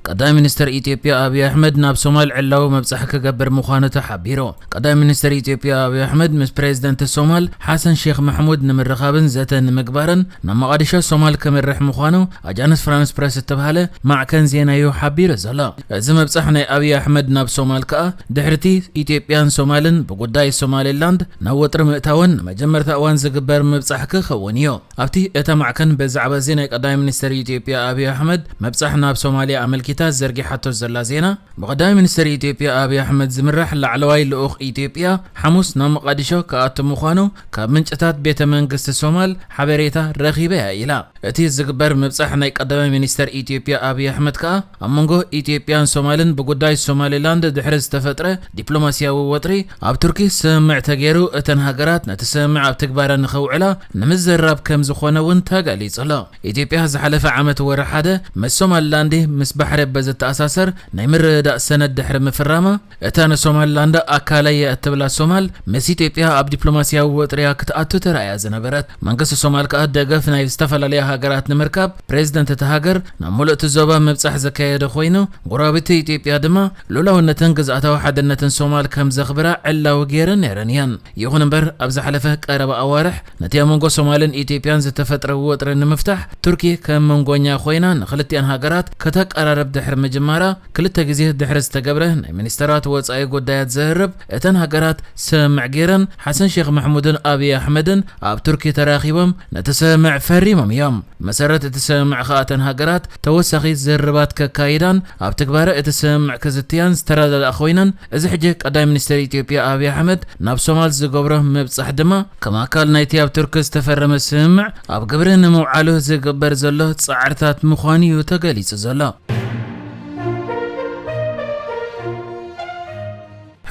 ቀዳማይ ሚኒስትር ኢትዮጵያ ኣብይ ኣሕመድ ናብ ሶማል ዕላዊ መብጻሕ ክገብር ምዃኑ ተሓቢሩ። ቀዳማይ ሚኒስትር ኢትዮጵያ ኣብይ ኣሕመድ ምስ ፕሬዝደንት ሶማል ሓሰን ሼክ ማሕሙድ ንምርኻብን ዘተ ንምግባርን ናብ መቓዲሾ ሶማል ከምርሕ ምዃኑ ኣጃንስ ፍራንስ ፕረስ እተባህለ ማዕከን ዜና እዩ ሓቢሩ ዘሎ። እዚ ምብጻሕ ናይ ኣብይ ኣሕመድ ናብ ሶማል ከኣ ድሕርቲ ኢትዮጵያን ሶማልን ብጉዳይ ሶማሌላንድ ናብ ወጥሪ ምእታወን ንመጀመርታ እዋን ዝግበር ምብጻሕ ክኸውን እዩ። ኣብቲ እታ ማዕከን ብዛዕባ እዚ ናይ ቀዳማይ ሚኒስትር ኢትዮጵያ ኣብይ ኣሕመድ ምብጻሕ ናብ ሶማልያ ኣመልኪታ ዘርጊሓቶ ዘላ ዜና፣ ብቐዳማይ ሚኒስትር ኢትዮጵያ ኣብይ ኣሕመድ ዝምራሕ ላዕለዋይ ልኡኽ ኢትዮጵያ ሓሙስ ናብ መቓዲሾ ክኣቱ ምዃኑ ካብ ምንጭታት ቤተ መንግስቲ ሶማል ሓበሬታ ረኺበ እያ ኢላ። እቲ ዝግበር ምብጻሕ ናይ ቀዳማይ ሚኒስተር ኢትዮጵያ ኣብይ ኣሕመድ ከኣ ኣብ መንጎ ኢትዮጵያን ሶማልን ብጉዳይ ሶማሌላንድ ድሕሪ ዝተፈጥረ ዲፕሎማስያዊ ወጥሪ ኣብ ቱርኪ ስምምዕ ተገይሩ እተን ሃገራት ነቲ ስምምዕ ኣብ ትግባረ ንኸውዕላ ንምዝርራብ ከም ዝኾነ እውን ተገሊጹ ኣሎ። ኢትዮጵያ ዝሓለፈ ዓመት ወርሒ ሓደ ምስ ሶማሊላንድ ምስ ባሕሪ በዝተኣሳሰር ናይ ምርድዳእ ሰነድ ድሕሪ ምፍራማ እታ ንሶማሊላንድ ኣካለይ እትብላ ሶማል ምስ ኢትዮጵያ ኣብ ዲፕሎማስያዊ ወጥሪያ ክትኣቱ ተራእያ ዝነበረት። መንግስቲ ሶማል ከኣ ደገፍ ናይ ዝተፈላለያ ሃገራት ንምርካብ ፕሬዝደንት እታ ሃገር ናብ ሙሉእ እቲ ዞባ ምብጻሕ ዘካየደ ኮይኑ፣ ጎረባብቲ ኢትዮጵያ ድማ ሉላውነትን ግዝኣታዊ ሓድነትን ሶማል ከም ዘኽብራ ዕላዊ ገይረን ነይረን እየን። ይኹን እምበር ኣብ ዝሓለፈ ቀረባ ኣዋርሕ ነቲ ኣብ መንጎ ሶማልን ኢትዮጵያን ዝተፈጥረ ወጥሪ ንምፍታሕ ቱርኪ ከም መንጎኛ ኮይና ንክልቲኣን ሃገራት ከተቀራርብ ድሕሪ ምጅማራ ክልተ ግዜ ድሕሪ ዝተገብረ ናይ ሚኒስተራት ወጻኢ ጉዳያት ዘህርብ እተን ሃገራት ስምምዕ ገይረን ሓሰን ሼክ ማሕሙድን ኣብይ ኣሕመድን ኣብ ቱርኪ ተራኺቦም ነቲ ስምምዕ ፈሪሞም እዮም። መሰረት እቲ ስምምዕ ከኣ እተን ሃገራት ተወሳኺ ዝርርባት ከካይዳን ኣብ ትግባረ እቲ ስምምዕ ክዝትያን ዝተረዳድኣ ኮይነን እዚ ሕጂ ቀዳማይ ሚኒስተር ኢትዮጵያ ኣብይ ኣሕመድ ናብ ሶማል ዝገብሮ ምብጻሕ ድማ ከም ኣካል ናይቲ ኣብ ቱርኪ ዝተፈረመ ስምምዕ ኣብ ግብሪ ንምውዓሉ ዝግበር ዘሎ ጻዕርታት ምዃኑ እዩ ተገሊጹ ዘሎ።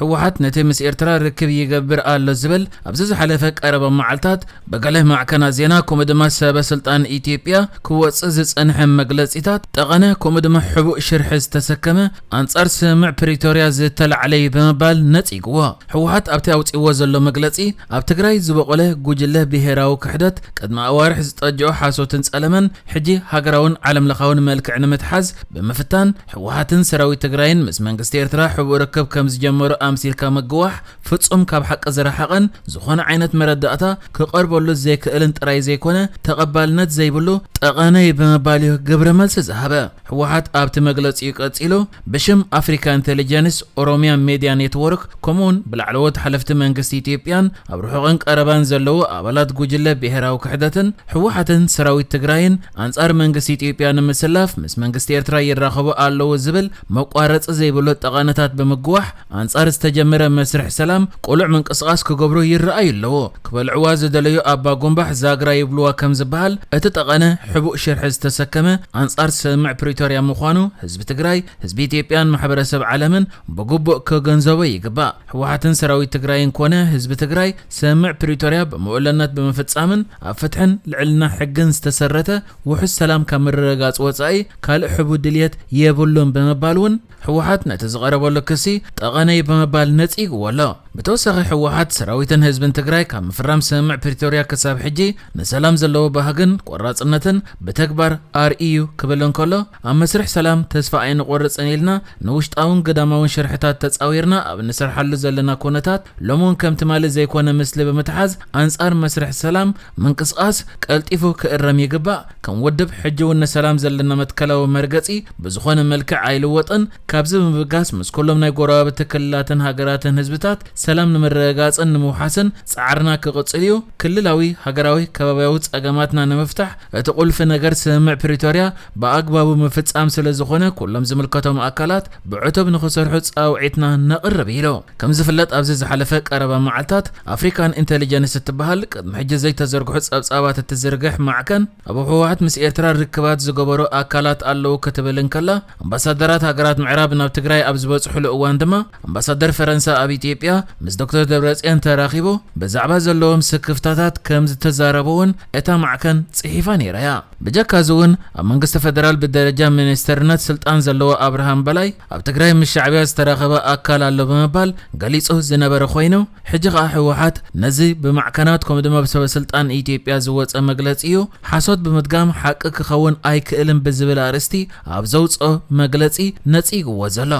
ህወሓት ነቲ ምስ ኤርትራ ርክብ ይገብር ኣሎ ዝብል ኣብዚ ዝሓለፈ ቀረባ መዓልታት ብገለ ማዕከናት ዜና ከምኡ ድማ ሰበ ስልጣን ኢትዮጵያ ክወጽእ ዝጸንሐ መግለጺታት ጠቐነ ከምኡ ድማ ሕቡእ ሽርሒ ዝተሰከመ ኣንጻር ስምምዕ ፕሪቶርያ ዝተላዕለ እዩ ብምባል ነጺግዎ። ህወሓት ኣብቲ ኣውጺእዎ ዘሎ መግለጺ ኣብ ትግራይ ዝበቖለ ጉጅለ ብሄራዊ ክሕደት ቅድሚ ኣዋርሕ ዝጠጅኦ ሓሶትን ጸለመን ሕጂ ሃገራውን ዓለምለኻውን መልክዕ ንምትሓዝ ብምፍታን ህወሓትን ሰራዊት ትግራይን ምስ መንግስቲ ኤርትራ ሕቡእ ርክብ ከም ዝጀመሩ ኣምሲልካ ምግዋሕ ፍጹም ካብ ሓቂ ዝረሓቐን ዝኾነ ዓይነት መረዳእታ ክቐርበሉ ዘይክእልን ጥራይ ዘይኮነ ተቐባልነት ዘይብሉ ጠቐነ እዩ ብምባል እዩ ግብረ መልሲ ዝሃበ። ህወሓት ኣብቲ መግለጺኡ ቀጺሉ ብሽም ኣፍሪካ ኢንቴሊጀንስ፣ ኦሮሚያ ሜድያ ኔትወርክ ከምኡውን ብላዕለዎት ሓለፍቲ መንግስቲ ኢትዮጵያን ኣብ ርሑቕን ቀረባን ዘለዉ ኣባላት ጉጅለ ብሄራዊ ክሕደትን ህወሓትን ሰራዊት ትግራይን ኣንጻር መንግስቲ ኢትዮጵያ ንምስላፍ ምስ መንግስቲ ኤርትራ ይራኸቡ ኣለዉ ዝብል መቋረጺ ዘይብሉ ጠቐነታት ብምግዋሕ ኣንጻር ዝተጀመረ መስርሕ ሰላም ቅሉዕ ምንቅስቓስ ክገብሩ ይረኣዩ ኣለዉ። ክበልዕዋ ዝደለዩ ኣባ ጉንባሕ ዛግራ ይብልዋ ከም ዝበሃል እቲ ጠቐነ ሕቡእ ሽርሒ ዝተሰከመ ኣንጻር ስምምዕ ፕሪቶርያ ምዃኑ ህዝቢ ትግራይ፣ ህዝቢ ኢትዮጵያን ማሕበረሰብ ዓለምን ብግቡእ ክግንዘቦ ይግባእ። ህወሓትን ሰራዊት ትግራይን ኮነ ህዝቢ ትግራይ ስምምዕ ፕሪቶርያ ብምእሉልነት ብምፍጻምን ኣብ ፍትሕን ልዕልና ሕግን ዝተሰረተ ውሑስ ሰላም ካብ ምርግጋጽ ወጻኢ ካልእ ሕቡእ ድልየት የብሉን ብምባል እውን ህወሓት ነቲ ዝቐረበሉ ክሲ ጠቐነ እዩ ብምባል ነጺግዎ ኣሎ። ብተወሳኺ ህወሓት ሰራዊትን ህዝብን ትግራይ ካብ ምፍራም ስምምዕ ፕሪቶርያ ክሳብ ሕጂ ንሰላም ዘለዎ ባህግን ቆራጽነትን ብተግባር ኣርእዩ ክብል እንከሎ ኣብ መስርሕ ሰላም ተስፋ ኣይንቆርጽን ኢልና ንውሽጣውን ግዳማውን ሽርሕታት ተጻዊርና ኣብ እንሰርሓሉ ዘለና ኩነታት ሎሚ እውን ከም ትማሊ ዘይኮነ ምስሊ ብምትሓዝ ኣንጻር መስርሕ ሰላም ምንቅስቓስ ቀልጢፉ ክእረም ይግባእ። ከም ውድብ ሕጂ እውን ንሰላም ዘለና መትከላዊ መርገጺ ብዝኾነ መልክዕ ኣይልወጥን። ካብዚ ብምብጋስ ምስ ኩሎም ናይ ጎረባብቲ ክልላትን ሃገራትን ህዝብታት ሰላም ንምርግጋጽን ንምውሓስን ጻዕርና ክቕጽል እዩ። ክልላዊ፣ ሃገራዊ፣ ከባብያዊ ጸገማትና ንምፍታሕ እቲ ቁልፊ ነገር ስምምዕ ፕሪቶርያ ብኣግባቡ ምፍጻም ስለ ዝኾነ ኩሎም ዝምልከቶም ኣካላት ብዕቱብ ንኽሰርሑ ጻውዒትና ነቕርብ ኢሉ። ከም ዝፍለጥ ኣብዚ ዝሓለፈ ቀረባ መዓልታት ኣፍሪካን ኢንቴሊጀንስ እትበሃል ቅድሚ ሕጂ ዘይተዘርግሑ ጸብጻባት እትዝርግሕ ማዕከን ኣብ ህወሓት ምስ ኤርትራ ርክባት ዝገበሩ ኣካላት ኣለዉ ክትብል እንከላ ኣምባሳደራት ሃገራት ምዕራብ ናብ ትግራይ ኣብ ዝበጽሑሉ እዋን ድማ ኣምባሳደር ፈረንሳ ኣብ ኢትዮጵያ ምስ ዶክተር ደብረጽዮን ተራኺቡ ብዛዕባ ዘለዎም ስክፍታታት ከም ዝተዛረቡ እውን እታ ማዕከን ጽሒፋ ነይራ እያ። ብጀካ እዚ እውን ኣብ መንግስቲ ፈደራል ብደረጃ ሚኒስተርነት ስልጣን ዘለዎ ኣብርሃም በላይ ኣብ ትግራይ ምስ ሻዕብያ ዝተራኸበ ኣካል ኣሎ ብምባል ገሊጹ ዝነበረ ኮይኑ፣ ሕጂ ኸኣ ህወሓት ነዚ ብማዕከናት ከምኡ ድማ ብሰበ ስልጣን ኢትዮጵያ ዝወጸ መግለጺ እዩ፣ ሓሶት ብምድጋም ሓቂ ክኸውን ኣይክእልን ብዝብል ኣርእስቲ ኣብ ዘውጽኦ መግለጺ ነጺግዎ ዘሎ።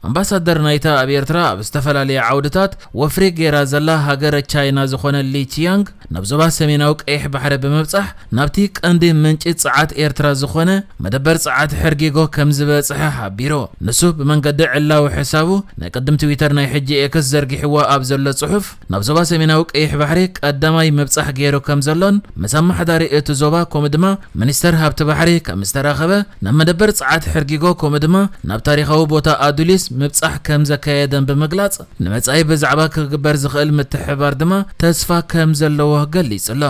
ኣምባሳደር ናይታ ኣብ ኤርትራ ኣብ ዝተፈላለየ ዓውድታት ወፍሪ ገይራ ዘላ ሃገረ ቻይና ዝኾነ ሊ ቺያንግ ናብ ዞባ ሰሜናዊ ቀይሕ ባሕሪ ብምብጻሕ ናብቲ ቀንዲ ምንጪ ጸዓት ኤርትራ ዝኾነ መደበር ጸዓት ሕርጊጎ ከም ዝበጽሐ ሓቢሩ። ንሱ ብመንገዲ ዕላዊ ሕሳቡ ናይ ቅድም ትዊተር ናይ ሕጂ ኤክስ ዘርጊሕዎ ኣብ ዘሎ ጽሑፍ ናብ ዞባ ሰሜናዊ ቀይሕ ባሕሪ ቀዳማይ ምብጻሕ ገይሩ ከም ዘሎን ምስ ኣመሓዳሪ እቲ ዞባ ከምኡ ድማ ሚኒስተር ሃብቲ ባሕሪ ከም ዝተራኸበ ናብ መደበር ጸዓት ሕርጊጎ ከምኡ ድማ ናብ ታሪኻዊ ቦታ ኣዱሊስ ምብጻሕ ከም ዘካየደን ብምግላጽ ንመጻኢ ብዛዕባ ክግበር ዝኽእል ምትሕብባር ድማ ተስፋ ከም ዘለዎ ገሊጹ ኣሎ።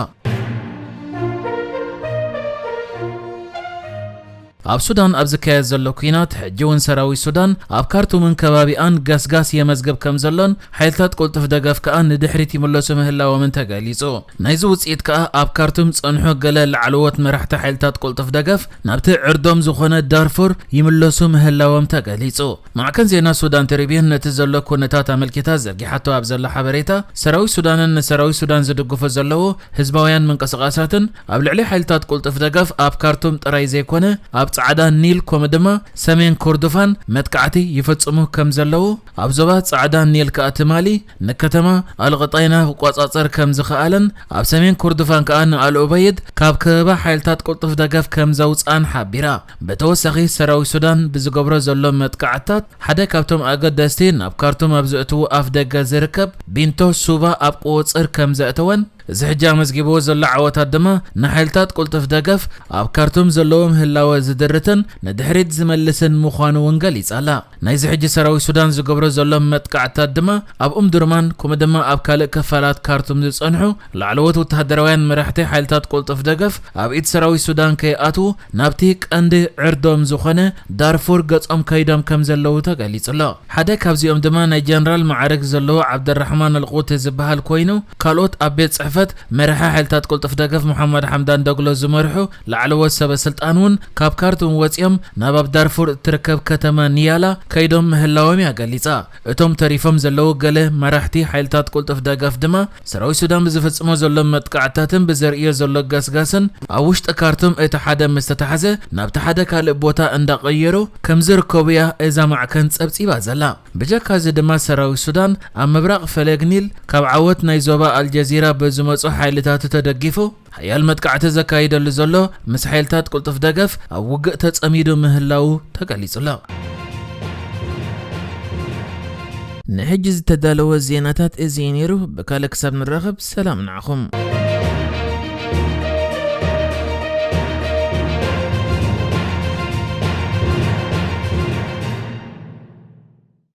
ኣብ ሱዳን ኣብ ዝካየድ ዘሎ ኲናት ሕጂ እውን ሰራዊት ሱዳን ኣብ ካርቱምን ከባቢኣን ገስጋስ የመዝግብ ከም ዘሎን ሓይልታት ቅልጡፍ ደገፍ ከኣ ንድሕሪት ይምለሱ ምህላዎምን ተገሊጹ። ናይዚ ውጽኢት ከኣ ኣብ ካርቱም ጸንሑ ገለ ላዕለዎት መራሕቲ ሓይልታት ቅልጡፍ ደገፍ ናብቲ ዕርዶም ዝኾነ ዳርፉር ይምለሱ ምህላዎም ተገሊጹ። ማዕከን ዜና ሱዳን ትሪቢዩን ነቲ ዘሎ ኩነታት ኣመልኪታ ዘርጊሓቶ ኣብ ዘላ ሓበሬታ፣ ሰራዊት ሱዳንን ንሰራዊት ሱዳን ዝድግፉ ዘለዉ ህዝባውያን ምንቅስቓሳትን ኣብ ልዕሊ ሓይልታት ቅልጡፍ ደገፍ ኣብ ካርቱም ጥራይ ዘይኮነ ኣብ ጻዕዳ ኒል ከምኡ ድማ ሰሜን ኮርዶፋን መጥቃዕቲ ይፈጽሙ ከም ዘለዉ፣ ኣብ ዞባ ጻዕዳ ኒል ከኣ ትማሊ ንከተማ ኣልቕጣይና ክቆጻጸር ከም ዝኸኣለን ኣብ ሰሜን ኮርዶፋን ከኣ ንኣል ኡበይድ ካብ ከበባ ሓይልታት ቅልጡፍ ደገፍ ከም ዘውጽኣን ሓቢራ። ብተወሳኺ ሰራዊት ሱዳን ብዝገብሮ ዘሎ መጥቃዕትታት ሓደ ካብቶም ኣገደስቲ ናብ ካርቱም ኣብ ዘእትዉ ኣፍ ደገ ዝርከብ ቢንቶ ሱባ ኣብ ቁጽጽር ከም ዘእተወን እዚ ሕጂ ኣመዝጊብዎ ዘሎ ዓወታት ድማ ንሓይልታት ቅልጡፍ ደገፍ ኣብ ካርቱም ዘለዎም ህላወ ዝድርትን ንድሕሪት ዝመልስን ምዃኑ እውን ገሊጻ ኣላ። ናይዚ ሕጂ ሰራዊት ሱዳን ዝገብሮ ዘሎ መጥቃዕትታት ድማ ኣብ ኡምዱርማን ከምኡ ድማ ኣብ ካልእ ክፋላት ካርቱም ዝጸንሑ ላዕለዎት ወተሃደራውያን መራሕቲ ሓይልታት ቅልጡፍ ደገፍ ኣብ ኢድ ሰራዊት ሱዳን ከይኣትዉ ናብቲ ቀንዲ ዕርዶም ዝኾነ ዳርፉር ገጾም ከይዶም ከም ዘለዉ ተገሊጹ ኣሎ። ሓደ ካብዚኦም ድማ ናይ ጀነራል ማዕረግ ዘለዎ ዓብደራሕማን ኣልቁቲ ዝበሃል ኮይኑ፣ ካልኦት ኣብ ቤት ጽሕፈት መራሒ ሓይልታት ቅልጡፍ ደገፍ መሓመድ ሓምዳን ደግሎ ዝመርሑ ላዕለዎት ሰበ ስልጣን እውን ካብ ካርቱም ወጺኦም ናብ ኣብ ዳርፉር እትርከብ ከተማ ኒያላ ከይዶም ምህላዎም እያ ገሊጻ። እቶም ተሪፎም ዘለዉ ገለ መራሕቲ ሓይልታት ቅልጡፍ ደገፍ ድማ ሰራዊት ሱዳን ብዝፍጽሞ ዘሎ መጥቃዕትታትን ብዘርእዮ ዘሎ ገስጋስን ኣብ ውሽጢ ካርቱም እቲ ሓደ ምስ ተታሕዘ ናብቲ ሓደ ካልእ ቦታ እንዳቐየሩ ከም ዝርከቡ እያ እዛ ማዕከን ጸብጺባ ዘላ። ብጀካ እዚ ድማ ሰራዊት ሱዳን ኣብ ምብራቕ ፈለግ ኒል ካብ ዓወት ናይ ዞባ ኣልጀዚራ ብዝመጹ ሓይልታቱ ተደጊፉ ሓያል መጥቃዕቲ ዘካይደሉ ዘሎ ምስ ሓይልታት ቅልጡፍ ደገፍ ኣብ ውግእ ተጸሚዱ ምህላዉ ተገሊጹ ኣሎ። ንሕጂ ዝተዳለወ ዜናታት እዚ እዩ ነይሩ። ብካልእ ክሳብ ንራኸብ ሰላም ንዓኹም።